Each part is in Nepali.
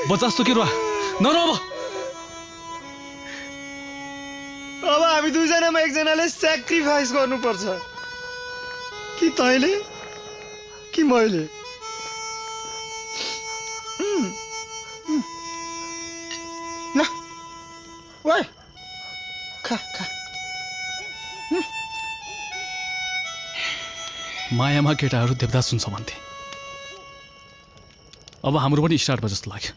बचास्तो के रुवा नरो अब हामी दुईजनामा एकजनाले स्याक्रिफाइस गर्नुपर्छ कि तैँले कि मैले ल ओए खा खा मायामा केटाहरू देवदास सुन्छ भन्थे अब हाम्रो पनि स्टार्ट भयो जस्तो लाग्यो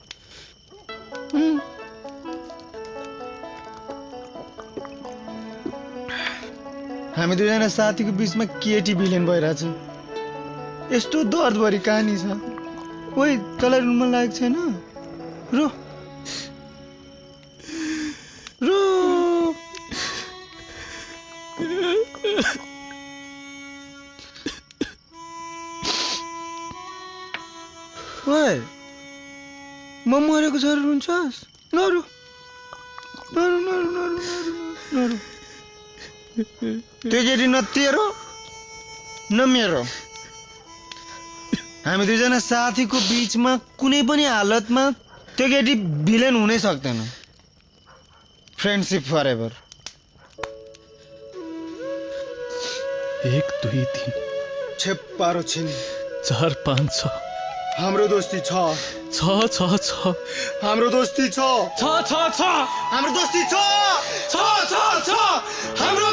हामी दुईजना साथीको बिचमा केटी भिलेन भइरहेछ यस्तो दर्दभरि कहानी छ ओइ तँलाई रुन मन लागेको छैन रो रो ओइ म मरेको छ रुन्छस् नरु नरु नरु नरु नरु नरु त्यो केटी न तेरो न मेरो हामी दुईजना साथीको बीचमा कुनै पनि हालतमा त्यो केटी भिलेन हुनै सक्दैन फ्रेन्डशिप फरएभर 1 2 3 छेप्पारो छिन 4 5 6 हाम्रो दोस्ती छ हाम्रो दोस्ती छ छ हाम्रो दोस्ती छ हाम्रो